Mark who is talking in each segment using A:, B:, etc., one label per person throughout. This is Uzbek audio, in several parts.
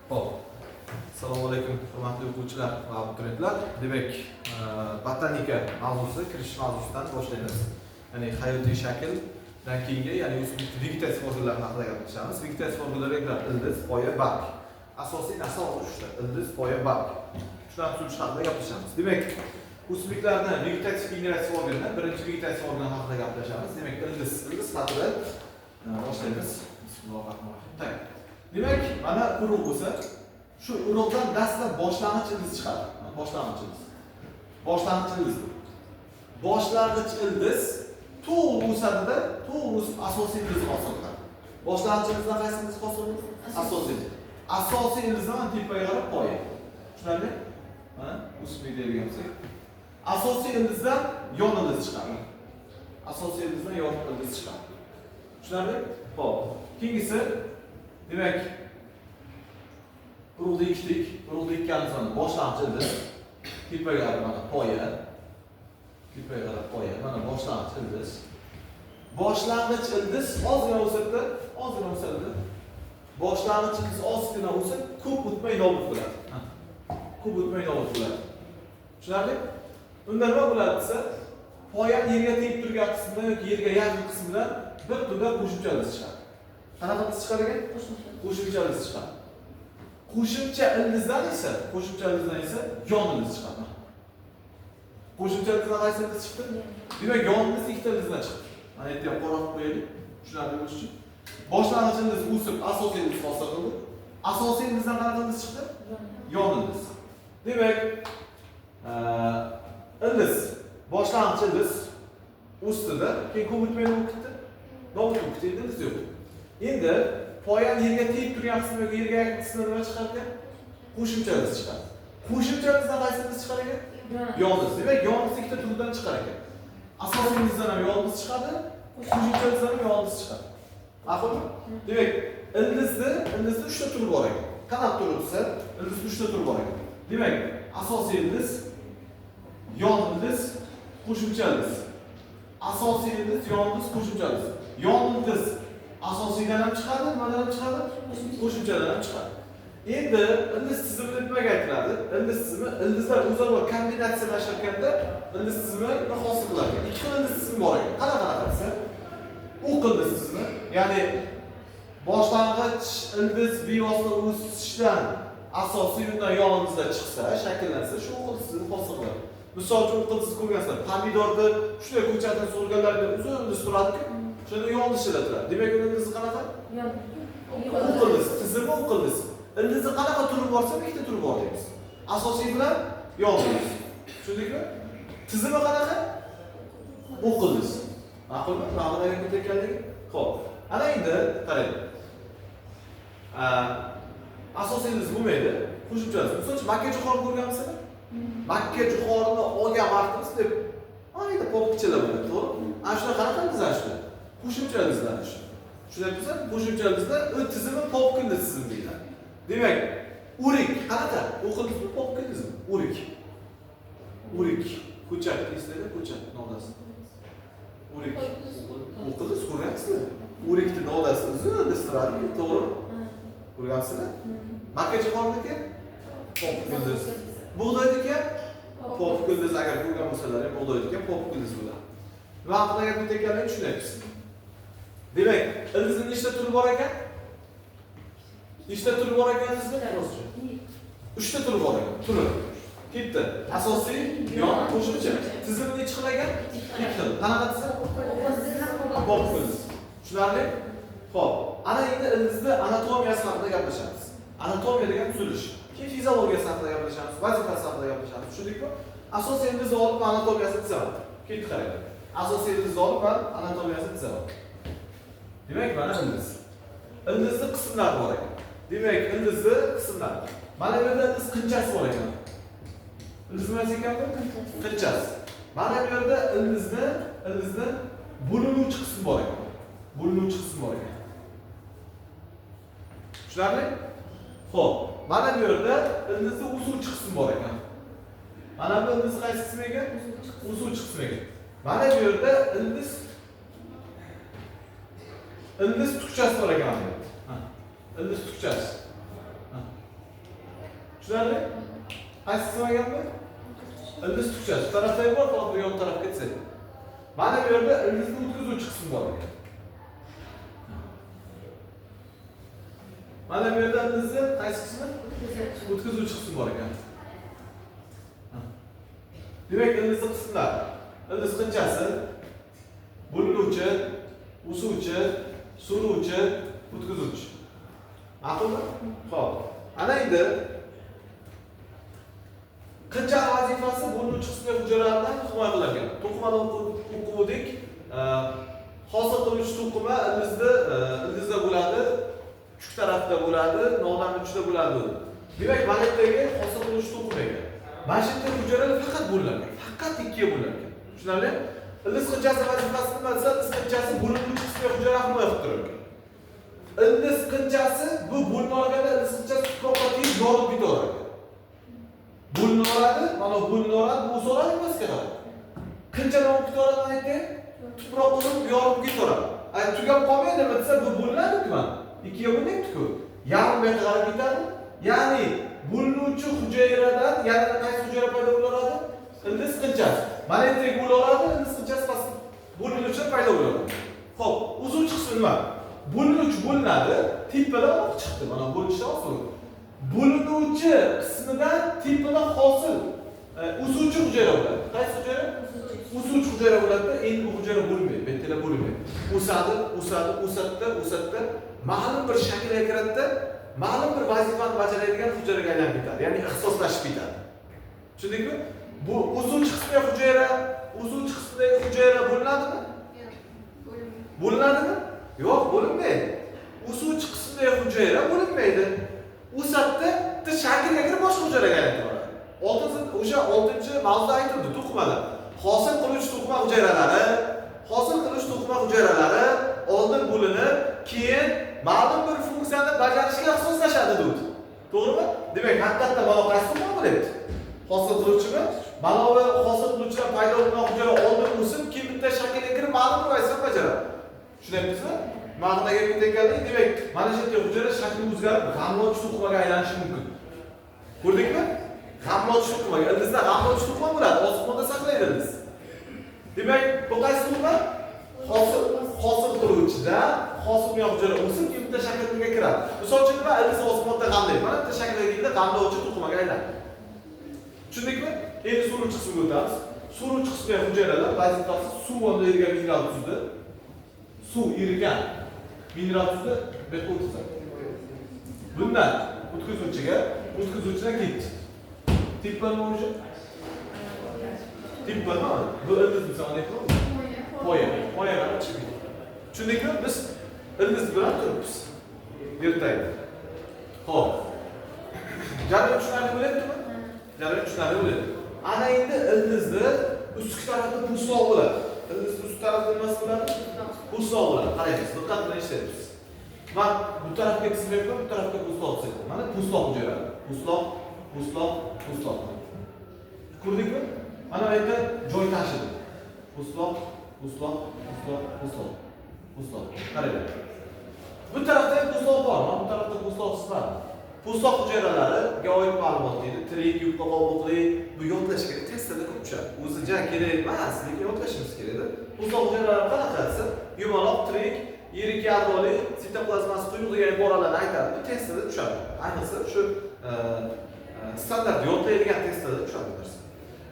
A: Xo'p. Assalomu alaykum, hurmatli o'quvchilar va abituriyentlar. Demak, botanika mavzusi, kirish mavzusidan boshlaymiz. Ya'ni hayotiy shakldan keyingi, ya'ni o'simlik vegetativ organlar haqida gaplashamiz. Vegetativ organlarga kiradi ildiz, poya, barg. Asosiy narsa hozir uchta: ildiz, poya, barg. Shularni tuzilishi haqida gaplashamiz. Demak, o'simliklarni vegetativ, generativ organlar, birinchi vegetativ organ haqida gaplashamiz. Demak, ildiz haqida boshlaymiz. Bismillahirrohmanirrohim. Так. Demak, mana urug' bo'lsa, shu urug'dan dastlab boshlang'ich ildiz chiqadi. Mana boshlang'ich ildiz. Boshlang'ich ildiz. Boshlang'ich ildiz to'g'ri o'sadida, to'g'ri o'sib asosiy ildizni hosil qiladi. Boshlang'ich ildizdan qaysi ildiz hosil bo'ladi? Asosiy. Asosiy ildizdan mana tepaga qarab poya. Tushunarli? Mana o'simlik deydigan bo'lsak, asosiy ildizdan yon ildiz chiqadi. Asosiy ildizdan yon ildiz chiqadi. Tushunarli? Xo'p. Keyingisi, demak, urug'ni ekdik. Urug'ni ekkanimiz mana boshlang'ich ildiz. Tepaga qarab mana poya. Tepaga qarab poya. Mana boshlang'ich ildiz. Boshlang'ich ildiz ozgina o'sadi, ozgina o'sadi. Boshlang'ich ildiz ozgina o'sib, ko'p o'tmay nobud bo'ladi. Ha. Ko'p o'tmay nobud bo'ladi. Tushunarli? Unda nima bo'ladi desa, poyani yerga tegib turgan qismidan yoki yerga yaqin qismidan bir to'da qo'shimcha ildiz chiqadi. Qanaqa ildiz chiqar ekan? Qo'shimcha ildiz chiqadi. Qo'shimcha ildizdan esa yon ildiz chiqadi. Qo'shimcha ildizdan qaysi ildiz chiqdi? Demak, yon ildiz ikkita ildizdan chiqdi. Mana yerda ham qora qilib qo'yaylik, tushunarli bo'lishi uchun. Boshlang'ich ildiz o'sib, asosiy ildiz hosil qildi. Asosiy ildizdan qanaqa ildiz chiqdi? Yon ildiz. Demak, ildiz, boshlang'ich ildiz o'sdida, keyin ko'p o'tmay nima bo'lib ketdi? Nobud bo'lib ketdi, endi ildiz yo'q. Endi poyani yerga tegib turgan qismi yoki yerga yaqin qismidan nima chiqar ekan? Qo'shimcha ildiz chiqadi. Qo'shimcha ildizdan qaysi ildiz chiqar ekan? Yon ildiz. Demak, yon ildiz ikkita turidan chiqar ekan. Asosiy ildizdan ham yon ildiz chiqadi, qo'shimcha ildizdan ham yon ildiz chiqadi. Ma'qulmi? Demak, ildizni uchta turi bor ekan. Qanaqa turi desa, ildizni uchta turi bor ekan. Demak, asosiy ildiz, yon ildiz, qo'shimcha ildiz. Asosiy ildiz, yon ildiz, qo'shimcha ildiz. Yon ildiz asosiydan ham chiqadi, nimadan ham chiqadi? Qo'shimchadan ham chiqadi. Endi ildiz tizimi deb nimaga aytiladi? Ildiz tizimi ildizlar o'zaro kombinatsiyalashayotganda ildiz tizimini hosil qilar ekan. Ikki xil ildiz tizimi bor ekan. Qanaqa qanaqa desa, o'q ildiz tizimi, ya'ni boshlang'ich ildiz bevosita o'sishdan asosiy undan yon ildizlar chiqsa, shakllansa, shu o'q ildiz tizimi hosil qiladi. Misol uchun, o'q ildizni ko'rgansizlar, pomidorni shunday ko'chatini so'rganlarida uzun ildiz turadi-ku, shunda yon ildiz ishlatiladi. Demak, uni ildizi qanaqa? O'q ildiz, tizimi o'q ildiz. Ildizni qanaqa turi borsa, ikkita turi bor deymiz. Asosiy bilan yon ildiz. Tushundikmi? Tizimi qanaqa? O'q ildiz. Ma'qulmi? Ma'qul ketayotganligi? Xo'p. Ana endi qarang. Asosiy ildiz bo'lmaydi, qo'shimcha ildiz. Misol uchun, makka jo'xori ko'rganmisizlar? Makka jo'xorini olgan vaqtimiz deb mayda popukchalar bo'ladi, to'g'rimi? Ana shular qanaqa ildizlar shular? Qo'shimcha ildizlar shu. Tushunyapsizmi? Qo'shimcha ildizlar, u tizimi popuk ildiz tizimi deyiladi. Demak, o'rik qanaqa? O'q ildizmi, popuk ildizmi? O'rik. O'rik. Ko'chat deysizlar, ko'chat novdasi. O'rik. O'q ildiz ko'rgansizlar? O'rikni novdasi uzun ildiz turadi, to'g'rimi? Ko'rgansizlar? Makka jo'xoriniki? Popuk ildiz. Bug'doyniki? Popuk ildiz, agar ko'rgan bo'lsalar ham bug'doyniki ham popuk ildiz bo'ladi. Nima haqida gap ketayotganini tushunyapsiz. Demak, ildizni nechta turi bor ekan? Nechta turi bor ekan ildizni? Uchta turi bor ekan. Turi. Ketdi. Asosiy, yon, qo'shimcha. Tizimi nechi xil ekan? Ikki xil. Qanaqa tizim? Popuk ildiz. Tushunarli? Xo'p, ana endi ildizni anatomiyasi haqida gaplashamiz. Anatomiya degan tuzilish. Keyin fiziologiyasi haqida gaplashamiz, vazifasi haqida gaplashamiz. Tushundikmi? Asosiy ildizni olib man anatomiyasini chizaman. Ketdi, qarang. Asosiy ildizni olib man anatomiyasini chizaman. Demak, mana ildiz. Ildizni qismlari bor ekan. Demak, ildizni qismlari. Mana bu yerda ildiz qinchasi bor ekan. Ildiz nimasi ekan bu? Qinchasi. Mana bu yerda ildizni bo'linuvchi qismi bor ekan. Bo'linuvchi qismi bor ekan. Tushunarli? Xo'p, mana bu yerda ildizni o'suvchi qismi bor ekan. Mana bu ildiz qaysi qismi ekan? O'suvchi qismi ekan. Mana bu yerda ildiz tukchasi bor ekan bu yerda. Ha. Ildiz tukchasi. Ha. Tushunarli? Qaysi qism ekanmi? Ildiz tukchasi. Bu tarafda ham bor, faqat bu yon tarafga ketsak. Mana bu yerda ildizni o'tkazuvchi qism bor ekan. Mana bu yerda ildizni qaysi qismi? O'tkazuvchi qism bor ekan. Demak, ildizni qismlari. Ildiz qinchasi, bo'linuvchi, o'suvchi, so'ruvchi, o'tkazuvchi. Ma'qulmi? Xo'p. Ana endi qinchani vazifasi bo'linuvchi qismi hujayralardan himoya qilar ekan. To'qimani o'quvdik. Hosil qiluvchi to'qima ildizda ildizda bo'ladi, chuk tarafida bo'ladi, nodam uchida bo'ladi. Demak, mana bu yerdagi hosil qiluvchi to'qima ekan. Mana shu yerda hujayralar faqat bo'linar ekan. Faqat ikkiga bo'linar ekan. Tushunarli? Ildiz qinchasi vazifasi nima desa, ildiz qinchasi bo'linuvchi qismi hujayra himoya qilib turar ekan. Ildiz qinchasi bu bo'linib olganda ildiz qinchasi tuproqqa tegib yorib ketaver ekan. Bo'linib oladi, mana bo'linib oladi, bu o'saveradi pastga qarab. Qincha nima bo'lib ketaveradi mana yerda? Tuproq urib yorib ketaveradi. Ay tugab qolmaydimi desa, bu bo'linadi-ku mana. Ikkiga bo'linyapti-ku. Yarim bu yoqqa qarab ketadi. Ya'ni bo'linuvchi hujayradan yana qaysi hujayra paydo bo'laveradi? Ildiz qinchasi. Mana yerda bo'laveradi, ildiz qinchasi past bo'linuvchi paydo bo'ladi. Xo'p, o'suvchi qismi nima? Bo'linuvchi bo'linadi, tepadan oq chiqdi. Mana bo'linishdan oson. Bo'linuvchi qismidan tepada hosil o'suvchi hujayra bo'ladi. Qaysi hujayra? O'suvchi hujayra bo'ladi. Endi bu hujayra bo'linmaydi, bu yerda bo'linmaydi. O'sadi, o'sadi, o'sadi, o'sadi, ma'lum bir shaklga kiradida, ma'lum bir vazifani bajaradigan hujayraga aylanib ketadi. Ya'ni ixtisoslashib ketadi. Tushundingmi? Bu o'suvchi qismidagi hujayra, o'suvchi qismidagi hujayra bo'linadimi?
B: Yo'q, bo'linmaydi.
A: Bo'linadimi? Yo'q, bo'linmaydi. O'suvchi qismidagi hujayra bo'linmaydi. O'sadi, bitta shaklga kirib boshqa hujayraga aylanib ketadi. O'sha 6-mavzuda aytildi, to'qimada. Hosil qiluvchi to'qima hujayralari, hosil qiluvchi to'qima hujayralari oldin bo'linib, keyin ma'lum bir funksiyani bajarishga ixtisoslashadi dedi. To'g'rimi? Demak, haqiqatda mana qaysi to'qima bo'lyapti? Hosil qiluvchimi? Mana bu hosil qiluvchidan paydo bo'lgan hujayra oldin o'sib, keyin bitta shaklga kirib ma'lum bir vazifani bajaradi. Tushunyapsizmi? Ma'noga ketayotganlik, demak, mana shu yerda hujayra shakli o'zgarib, g'amlovchi to'qimaga aylanishi mumkin. Ko'rdingmi? G'amlovchi to'qimaga, ildizda g'amlovchi to'qima bo'ladi, oziq modda saqlaydi ildiz. Demak, bu qaysi to'qima? Hosil qiluvchida hosil qilgan hujayra o'sib, keyin bitta shaklga kiradi. Misol uchun nima? Ildiz oziq modda g'amlaydi. Mana bitta shaklga kirdi, g'amlovchi to'qimaga aylandi. Tushundikmi? Endi so'ruvchi qismiga o'tamiz. So'ruvchi qismidagi hujayralar vazifasi suv va erigan mineral tuzdi. Suv erigan mineral tuzni bu yerga o'tkazadi. Bundan o'tkazuvchiga, o'tkazuvchidan ketdi. Tepa nima o'sha? Tepa nima? Bu ildiz misol aytib Poya. Poya qarab chiqib ketdi. Tushundikmi? Biz ildiz bilan turibmiz. Yertaydi. Xo'p. Jarayon tushunarli bo'lyaptimi? Jarayon tushunarli bo'lyapti. Ana endi ildizni ustki tarafida po'stloq bo'ladi. Ildizni ust tarafida nimasi bo'ladi? Po'stloq bo'ladi. Qaraymiz, diqqat bilan ishlaymiz. Men bu tarafga chizmayapman, bu tarafga po'stloq chizyapman. Mana po'stloq hujayralari. Po'stloq, po'stloq, po'stloq. Ko'rdingmi? Mana bu yerda joy tashidi. Po'stloq, po'stloq, po'stloq, po'stloq. Po'stloq. Qaranglar. Bu tarafda ham po'stloq bor. Mana bu tarafda po'stloq chizmadim. Po'stloq hujayralariga oid ma'lumot deydi. Tirik, yupqa qobiqli, bu yodlash kerak. Testda ko'p tushadi. O'zi ja kerak emas, lekin yodlashimiz kerak-da. Po'stloq hujayralari qanaqasi? Yumaloq, tirik, yirik yadroli, sitoplazmasi quyuq degan iboralarni aytadi. Bu testda tushadi. Ayniqsa shu standart yodlaydigan testda tushadi narsa.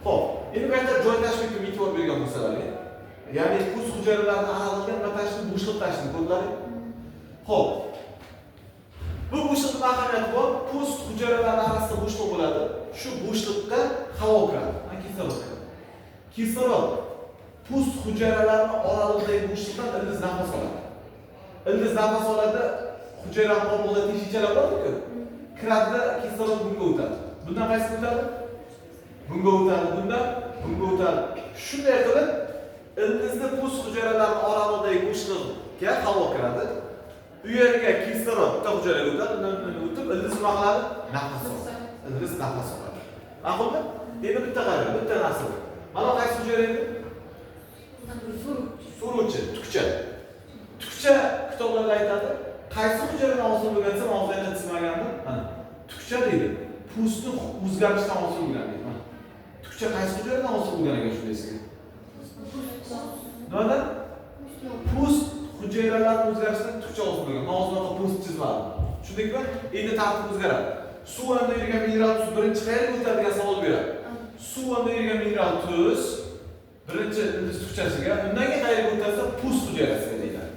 A: Xo'p, endi bu yerda joy tashkil e'tibor bergan bo'lsalaring, ya'ni po'st hujayralarini aralig'iga nima tashlaydi? Bo'shliq tashlaydi, ko'rdilaring? Xo'p. Bu bo'shliqning ahamiyati bor. Po'st hujayralari orasida bo'shliq bo'ladi. Shu bo'shliqqa havo kiradi, kislorod kiradi. Kislorod po'st hujayralarini oralig'idagi bo'shliqdan ildiz nafas oladi. Ildiz nafas oladi, hujayra qobig'ida teshikchalar bor-ku. Kiradida kislorod bunga o'tadi. Bundan qaysi o'tadi? Bunga o'tadi, bundan bunga o'tadi. Shunday qilib ildizni po'st hujayralari oralig'idagi bo'shliqqa havo kiradi. U yerga kislorod bitta hujayraga o'tadi, undan o'tib ildiz nima qiladi? Nafas oladi. Ildiz nafas oladi. Ma'qulmi? Endi bitta qarang, bitta narsa bor. Mana qaysi hujayra endi? So'ruvchi, tukcha. Tukcha kitoblarda aytadi, qaysi hujayradan hosil bo'lgan desa, mavzuga chizmaganmi? Mana tukcha deydi. Po'stni o'zgarishidan hosil bo'lgan deydi. Mana. Tukcha qaysi hujayradan hosil bo'lgan ekan shunda sizga? Nimadan? Po'st hujayralari o'zgarishidan tukcha hosil bo'lgan. Men hozir bunaqa po'st chizmadim. Tushundingmi? Endi tartib o'zgaradi. Suv hamda erigan mineral tuz birinchi qayerga o'tadi degan savol beradi. Suv hamda erigan mineral tuz birinchi ildiz tukchasiga, undan keyin qayerga o'tadi? Po'st hujayrasiga deyiladi.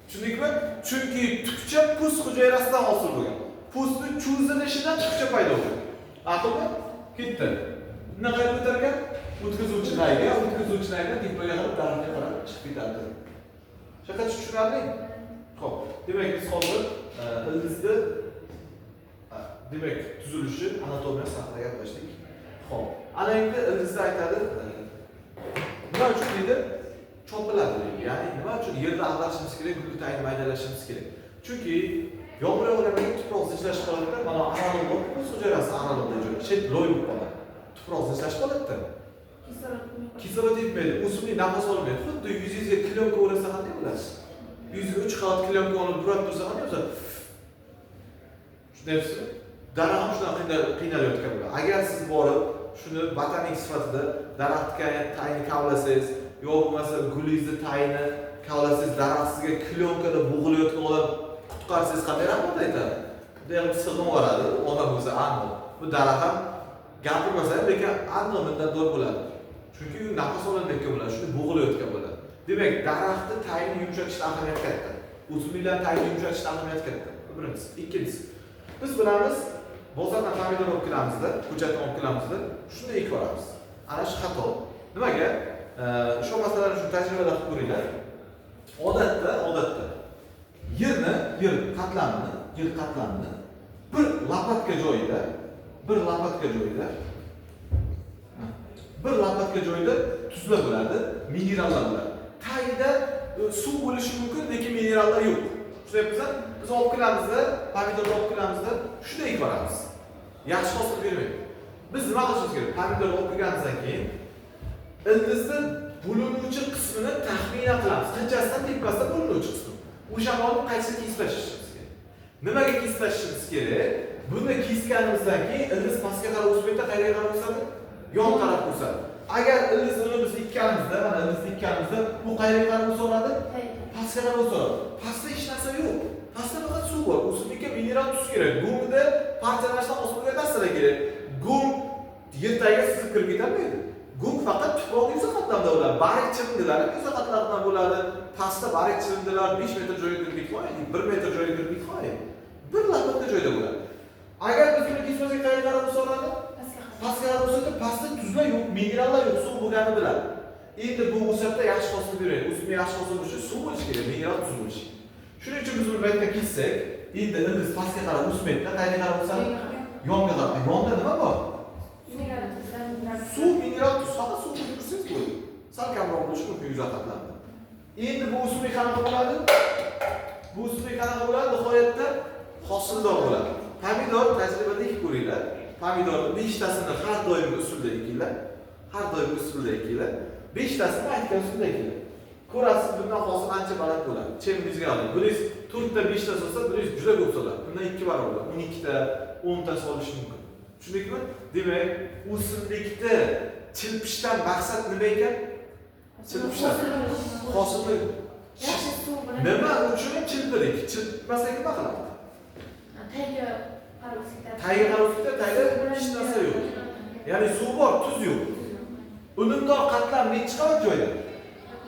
A: Tushundingmi? Chunki tukcha po'st hujayrasidan hosil bo'lgan. Po'stni cho'zilishidan tukcha paydo bo'lgan. Ma'qulmi? Ketdi. Undan qayerga o'tar ekan? O'tkazuvchi nayga, o'tkazuvchi naydan tepaga qarab, daraxtga qarab chiqib ketadi. Shunaqa tushunarli? Xo'p, demak biz hozir ildizni demak tuzilishi, anatomiyasi haqida gaplashdik. Xo'p, ana endi ildizni aytadi, nima uchun deydi? Chopiladi deydi. Ya'ni nima uchun yerda ag'darishimiz kerak, gulni tagini maydalashimiz kerak? Chunki yomg'ir yog'gandan keyin tuproq zichlashib qoladida, mana araliq bor, po'st hujayrasi araliqda joy, chet loy bo'lib qoladi. Tuproq zichlashib qoladida. Kislorod yetmaydi, o'simlik nafas olmaydi. Xuddi yuzingizga klyonka o'rasa qanday bo'lasiz? Yuzga 3 qavat klyonka olib burab tursa qanday bo'ladi? Tushunyapsizmi? Daraxt ham shunaqa qiynalayotgan bo'ladi. Agar siz borib shuni botanik sifatida daraxtga tagini kavlasangiz, yo bo'lmasa gulingizni tagini kavlasangiz, daraxt sizga klyonkada bo'g'ilayotgan odam qutqarsangiz qanday rahmat aytadi? Bunday qilib sig'inib yuboradi, odam bo'lsa aniq. Bu daraxt ham gapirmasa ham, lekin aniq minnatdor bo'ladi. Chunki u nafas olmayotgan bo'ladi, shuni bo'g'ilayotgan bo'ladi. Demak, daraxtni tagini yumshatishda ahamiyat katta. O'simliklarni tagini yumshatishda ahamiyat katta. Bu birinchisi. Ikkinchisi. Biz bilamiz, bozordan pomidor olib kelamizda, ko'chatdan olib kelamizda, shuni ekib yuboramiz. Ana shu xato. Nimaga? Shu masalani shu tajribada qilib ko'ringlar. Odatda yerni, yer qatlamini bir lopatka joyida, bir lopatka joyida tuzlar bo'ladi, minerallar bo'ladi. Tagida suv bo'lishi mumkin, lekin minerallar yo'q. Tushunyapsizmi? Biz olib kelamizda, pomidorni olib kelamizda, shuni ekib yuboramiz. Yaxshi hosil bermaydi. Biz nima qilishimiz kerak? Pomidorni olib kelganimizdan keyin ildizni bo'linuvchi qismini taxminan qilamiz. Qanchasidan tepasida bo'linuvchi qismi. O'shani olib qaysi kesib tashlashimiz kerak. Nimaga kesib tashlashimiz kerak? Buni kesganimizdan keyin ildiz pastga qarab o'smaydi, qayerga qarab o'sadi? Yon tarafga o'sadi. Agar ildizni biz ekkanimizda, mana ildizni ekkanimizda bu qayerga qarab o'sadi? Pastga qarab o'sadi. Pastda hech narsa yo'q. Pastda faqat suv bor. O'simlikka mineral tuz kerak. Go'ngda parchalanishdan hosil bo'lgan narsalar kerak. Go'ng yer tagiga sizib kirib ketolmaydi. Go'ng faqat tuproqning yuza qatlamida bo'ladi. Barik chirindilar yuza qatlamida bo'ladi. Pastda barik chirindilar 5 metr joyga kirib ketib qolmaydi, 1 metr joyga kirib ketib qolmaydi. Bir lopatka joyda bo'ladi. Agar biz buni kesmasak qayerga qarab o'sadi? Pastga qarab o'sadi, pastda tuzlar yo'q, minerallar yo'q, suv bo'lganini biladi. Endi bu o'satda yaxshi hosil beradi. O'simlik yaxshi hosil bo'lishi uchun suv bo'lishi kerak, mineral tuz bo'lishi kerak. Shuning uchun biz buni bu yerda kessak, endi ildiz pastga qarab o'smaydi, qayerga qarab o'sadi? Yonga qarab. Yonda nima bor? Suv, mineral tuz, faqat suv quyib tursangiz bo'ladi. Sal kamroq bo'lishi mumkin yuza qatlamida. Endi bu o'simlik qanaqa bo'ladi? Bu o'simlik qanaqa bo'ladi? Nihoyatda hosildor bo'ladi. Pomidor tajribada ekib ko'ringlar. Pomidorni 5 tasini har doimgi usulda ekinglar. Har doimgi usulda ekinglar. 5 tasini aytgan usulda ekinglar. Ko'rasiz, bundan hosil ancha baland bo'ladi. Chemingizga oling. Biringiz 4 ta 5 ta solsa, biringiz juda ko'p soladi. Bundan 2 barobar bo'ladi. 12 ta, 10 ta solishi mumkin. Tushundingmi? Demak, o'simlikni chilpishdan maqsad nima ekan? Chilpishdan. Hosilni
B: yaxshi suv bilan.
A: Nima uchun chilpidik? Chilpmasak nima qiladi?
B: Tayga qarab ketadi.
A: Tayga qarab ketadi, tayda hech narsa yo'q. Ya'ni suv bor, tuz yo'q. Unumdor qatlam nechi qavat joyda?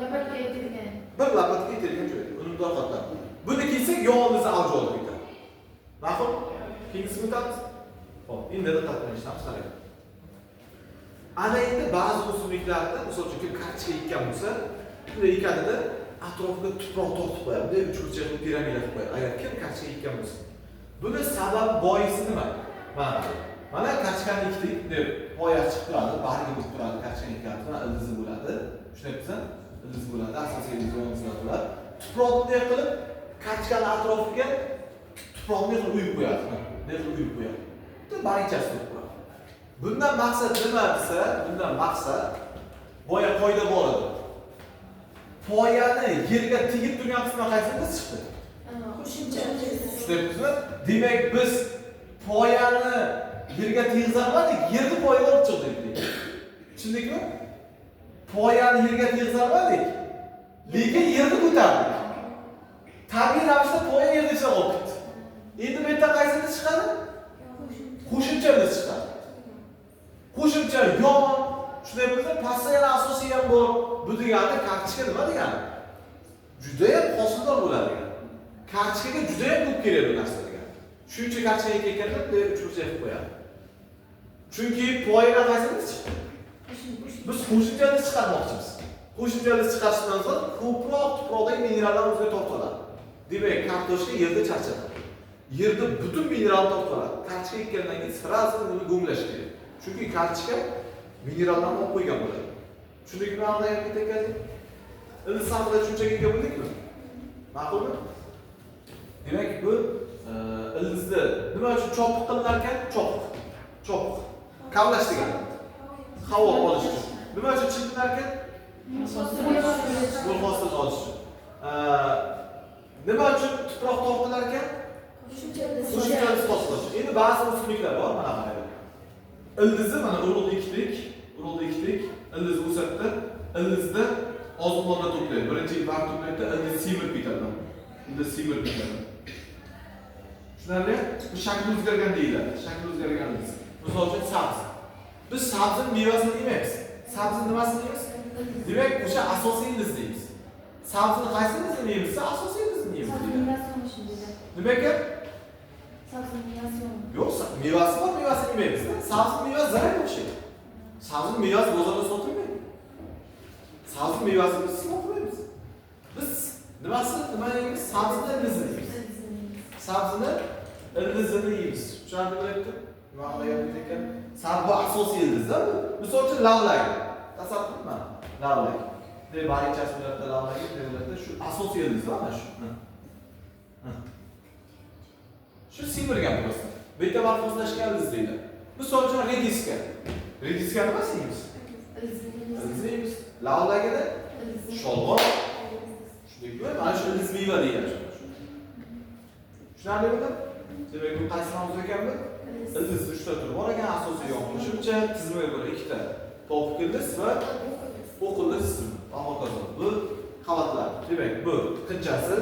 B: Lopatka yetadigan.
A: Bir lopatka yetadigan joyda. Unumdor qatlam. Buni kiysak yog'imizni avj olib ketadi. Ma'qul? Keyingisini o'tamiz. Xo'p, endi diqqat bilan eshitamiz, qarang. Ana endi ba'zi o'simliklarda, misol uchun kim kartoshka ekkan bo'lsa, shunday ekadida atrofiga tuproq tortib qo'yadi, bunday uchburchak qilib piramida qilib qo'yadi. Agar kim kartoshka ekkan bo'lsa, buni sababi boisi nima? Mana kartoshkani ekdik deb poyasi chiqib turadi, bargi bo'lib turadi, kartoshkani ekkanimiz, mana ildizi bo'ladi. Tushunyapsizmi? Ildiz bo'ladi, asosiy ildiz bo'ladi. Tuproqni bunday qilib kartoshkani atrofiga tuproqni qilib uyib qo'yadi. Bunday qilib uyib qo'yadi. Bitta bargchasi qilib qo'yadi. Bundan maqsad nima desa, bundan maqsad boya qoida bor edi. Poyani yerga tegib turgan qismi qaysi chiqdi?
B: Qo'shimcha.
A: Tushunyapsizmi? Demak, biz poyani Yerga tegizolmadik, yerni poyaga olib chiqdik. Tushundikmi? Poyani yerga tegizolmadik, lekin yerni ko'tardik. Tabiiy ravishda poya yerni ichidan olib ketdi. Endi bu yerdan qaysi ildiz chiqadi? Qo'shimcha ildiz chiqadi. Qo'shimcha yon, shunday bo'lsa, pastda yana asosiy ham bor. Bu degani kartochka nima degani? Juda ham hosildor bo'ladi degani. Kartochkaga juda ham ko'p kerak bu narsa degani. Shuncha kartochkaga kelganda bunday uchburchak qilib qo'yadi. Chunki poyadan qaysi ildiz chiqdi? Biz qo'shimcha ildiz chiqarmoqchimiz. Qo'shimcha ildiz chiqarishdan so'ng ko'proq tuproqdagi minerallar o'ziga tortib oladi. Demak, kartoshka yerda charchadi. Yerda butun mineralni tortib oladi. Kartochka ekkandan keyin сразу uni go'nglash kerak. Chunki kartochka minerallarni olib qo'ygan bo'ladi. Tushundikmi aniq ketayotgan? Ildiz haqida tushunchaga ega bo'ldikmi? Ma'qulmi? Demak, bu ildizni nima uchun chopiq qilinar ekan? Chopiq. Chopiq. Kavlash degani. Havo olish uchun. Nima uchun chilpinar ekan? Mo'l hosilni olish uchun. Nima uchun tuproq tortilar ekan?
B: Qo'shimcha ildiz.
A: Qo'shimcha ildiz hosil uchun. Endi ba'zi o'simliklar bor, mana qaranglar. Ildizi mana urug'ni ekdik, urug'ni ekdik, ildiz o'sadi, ildizni oziq modda to'playdi. Birinchi yil barg to'playdi, ildiz semirib ketadi. Ildiz semirib ketadi. Tushunarli? Bu shakli o'zgargan deyiladi. Shakli o'zgargan ildiz. Misol uchun sabzi. Biz sabzini mevasini yemaymiz. Sabzini nimasini yeymiz? Demak, o'sha asosiy ildiz deymiz. Sabzini qaysi ildizini yeymiz? Asosiy ildizini yeymiz.
B: Sabzi mevasi yo'qmi shunda?
A: Nima ekan?
B: Sabzi mevasi yo'qmi?
A: Yo'q, mevasi bor, mevasini yemaymiz. Sabzi mevasi zararga o'xshaydi. Sabzi mevasi bozorda sotilmaydi. Sabzi mevasini biz iste'mol qilmaymiz. Biz nimasi, nima yeymiz? Sabzini ildizini yeymiz. Sabzini ildizini yeymiz. Tushunarli bo'lyapti? Nima qilyapti ekan? Sabzi asosiy ildizda bu. Misol uchun lavlagi. Tasavvur qiling mana. Lavlagi. Deb barchasi bularda lavlagi, bularda shu asosiy ildizda mana shu. Shu semirgan просто. Metamorfozlashgan ildiz deyiladi. Misol uchun rediska. Rediska nimasi yeymiz? Ildizni yeymiz. Lavlagini sholg'om. Shundaymi? Mana shu ildiz meva deyiladi. Tushunarlimi? Demak, bu qaysi mavzu ekan bu? Ildiz uchta turi bor ekan, asosiy yon qo'shimcha, tizimiga ko'ra ikkita. Topiq ildiz va o'q ildiz tizimi. Va hokazo. Bu qavatlar. Demak, bu tiqinchasi,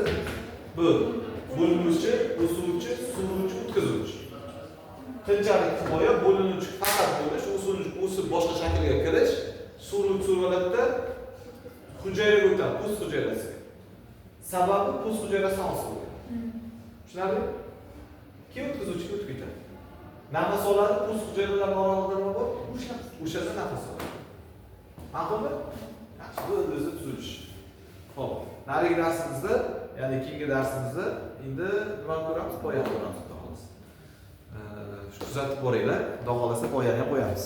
A: bu bo'linuvchi, o'suvchi, suvuvchi, o'tkazuvchi. Qinchalik himoya, bo'linuvchi faqat bo'lish, o'suvchi o'sib boshqa shaklga kirish, suruvchi survalatda hujayraga o'tadi, pust hujayrasiga. Sababi pust hujayrasi hosil bo'lgan. Tushunarli? Kim o'tkazuvchi o'tib ketadi. Nafas oladi, pust hujayralari oralig'ida nima bor? O'shada nafas oladi. Ma'qulmi? Yaxshi, bu ildizni tuzilishi. Xo'p, narigi darsimizda, ya'ni keyingi darsimizda endi nima ko'ramiz? Poyani ko'ramiz, xudo xohlasa. Shu kuzatib boringlar, xudo xohlasa poyani ham qo'yamiz.